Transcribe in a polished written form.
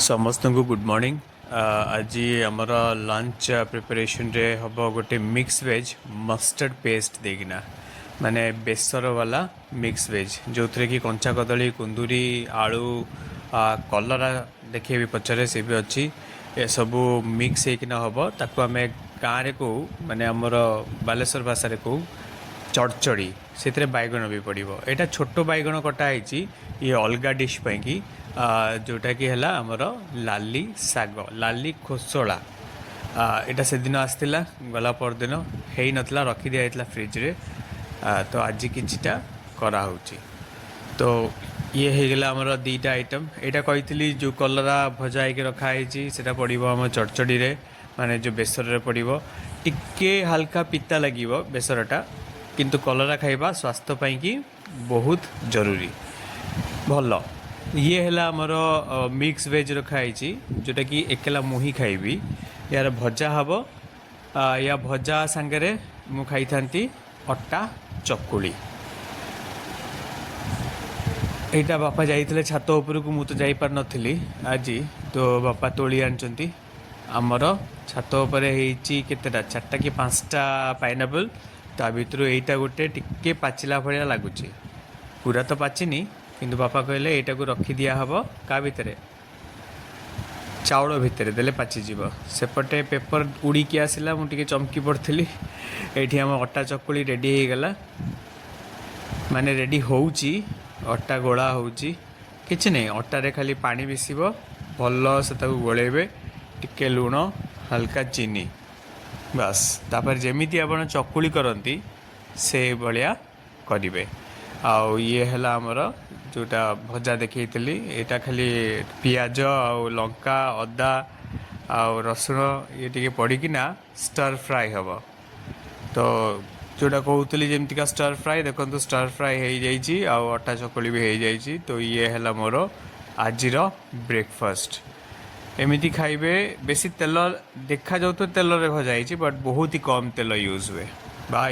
ସମସ୍ତଙ୍କୁ good morning. ଆଜି ଆମର ଲଞ୍ଚ ପ୍ରିପାରେସନରେ ହେବ ଗୋଟେ ମିକ୍ସ ଭେଜ୍, ମଷ୍ଟର୍ଡ଼ ପେଷ୍ଟ ଦେଇକିନା, ମାନେ ବେସର ବାଲା ମିକ୍ସ ଭେଜ୍, ଯେଉଁଥିରେ କି କଞ୍ଚା କଦଳୀ, କୁନ୍ଦୁରି, ଆଳୁ, କଲରା ଦେଖେଇବି ପଛରେ, ସେ ବି ଅଛି। ଏସବୁ ମିକ୍ସ ହେଇକିନା ହେବ। ତାକୁ ଆମେ ଗାଁରେ କହୁ, ମାନେ ଆମର ବାଲେଶ୍ୱର ଭାଷାରେ କହୁ ଚଡ଼ଚଡ଼ି। ସେଥିରେ ବାଇଗଣ ବି ପଡ଼ିବ। ଏଇଟା ଛୋଟ ବାଇଗଣ କଟା ହେଇଛି, ଇଏ ଅଲଗା ଡିଶ୍ ପାଇଁକି, ଯେଉଁଟାକି ହେଲା ଆମର ଲାଲି ଶାଗ, ଲାଲି ଖୋସଳା। ଏଇଟା ସେଦିନ ଆସିଥିଲା, ଗଲା ପରଦିନ ହେଇନଥିଲା, ରଖିଦିଆଯାଇଥିଲା ଫ୍ରିଜରେ। ତ ଆଜି କିଛିଟା କରାହେଉଛି। ତ ଇଏ ହେଇଗଲା ଆମର 2ଟା ଆଇଟମ୍। ଏଇଟା କହିଥିଲି, ଯେଉଁ କଲରା ଭଜା ହେଇକି ରଖା ହେଇଛି, ସେଇଟା ପଡ଼ିବ ଆମ ଚଡ଼ଚଡ଼ିରେ, ମାନେ ଯେଉଁ ବେସରରେ ପଡ଼ିବ। ଟିକେ ହାଲକା ପିତା ଲାଗିବ ବେସରଟା, କିନ୍ତୁ କଲରା ଖାଇବା ସ୍ୱାସ୍ଥ୍ୟ ପାଇଁକି ବହୁତ ଜରୁରୀ, ଭଲ। ଇଏ ହେଲା ଆମର ମିକ୍ସ ଭେଜ୍ ରଖା ହେଇଛି, ଯେଉଁଟାକି ଏକଲା ମୁଁ ହିଁ ଖାଇବି। ୟାର ଭଜା ହେବ। ୟା ଭଜା ସାଙ୍ଗରେ ମୁଁ ଖାଇଥାନ୍ତି ଅଟା ଚକୁଳି। ଏଇଟା ବାପା ଯାଇଥିଲେ ଛାତ ଉପରକୁ, ମୁଁ ତ ଯାଇପାରିନଥିଲି ଆଜି, ତ ବାପା ତୋଳି ଆଣିଛନ୍ତି। ଆମର ଛାତ ଉପରେ ହେଇଛି କେତେଟା, ଚାରିଟା କି ପାଞ୍ଚଟା ପାଇନାପଲ୍। ତା ଭିତରୁ ଏଇଟା ଗୋଟେ ଟିକେ ପାଚିଲା ଭଳିଆ ଲାଗୁଛି। ପୁରା ତ ପାଚିନି, କିନ୍ତୁ ବାପା କହିଲେ ଏଇଟାକୁ ରଖିଦିଆହବ କାହା ଭିତରେ, ଚାଉଳ ଭିତରେ ଦେଲେ ପାଚିଯିବ। ସେପଟେ ପେପର ଉଡ଼ିକି ଆସିଲା, ମୁଁ ଟିକେ ଚମକି ପଡ଼ିଥିଲି। ଏଇଠି ଆମ ଅଟା ଚକୁଳି ରେଡ଼ି ହେଇଗଲା, ମାନେ ରେଡ଼ି ହେଉଛି, ଅଟା ଗୋଳା ହେଉଛି। କିଛି ନାହିଁ, ଅଟାରେ ଖାଲି ପାଣି ମିଶିବ, ଭଲ ସେ ତାକୁ ଗୋଳେଇବେ, ଟିକେ ଲୁଣ, ହାଲକା ଚିନି, ବାସ୍। ତାପରେ ଯେମିତି ଆପଣ ଚକୁଳି କରନ୍ତି, ସେଇଭଳିଆ କରିବେ। ଆଉ ଇଏ ହେଲା ଆମର ଯେଉଁଟା ଭଜା ଦେଖେଇଥିଲି। ଏଇଟା ଖାଲି ପିଆଜ ଆଉ ଲଙ୍କା, ଅଦା ଆଉ ରସୁଣ ଇଏ ଟିକେ ପଡ଼ିକିନା ଷ୍ଟର୍ ଫ୍ରାଏ ହେବ। ତ ଯେଉଁଟା କହୁଥିଲି, ଯେମିତିକା ଷ୍ଟର୍ ଫ୍ରାଏ, ଦେଖନ୍ତୁ, ଷ୍ଟର୍ ଫ୍ରାଏ ହେଇଯାଇଛି ଆଉ ଅଟା ଚକୁଳି ବି ହେଇଯାଇଛି। ତ ଇଏ ହେଲା ମୋର ଆଜିର ବ୍ରେକଫାଷ୍ଟ। ଏମିତି ଖାଇବେ। ବେଶୀ ତେଲ ଦେଖାଯାଉଥିବ, ତେଲରେ ଭଜା ହେଇଛି, ବଟ୍ ବହୁତ ହି କମ୍ ତେଲ ୟୁଜ୍ ହୁଏ। ବାଏ।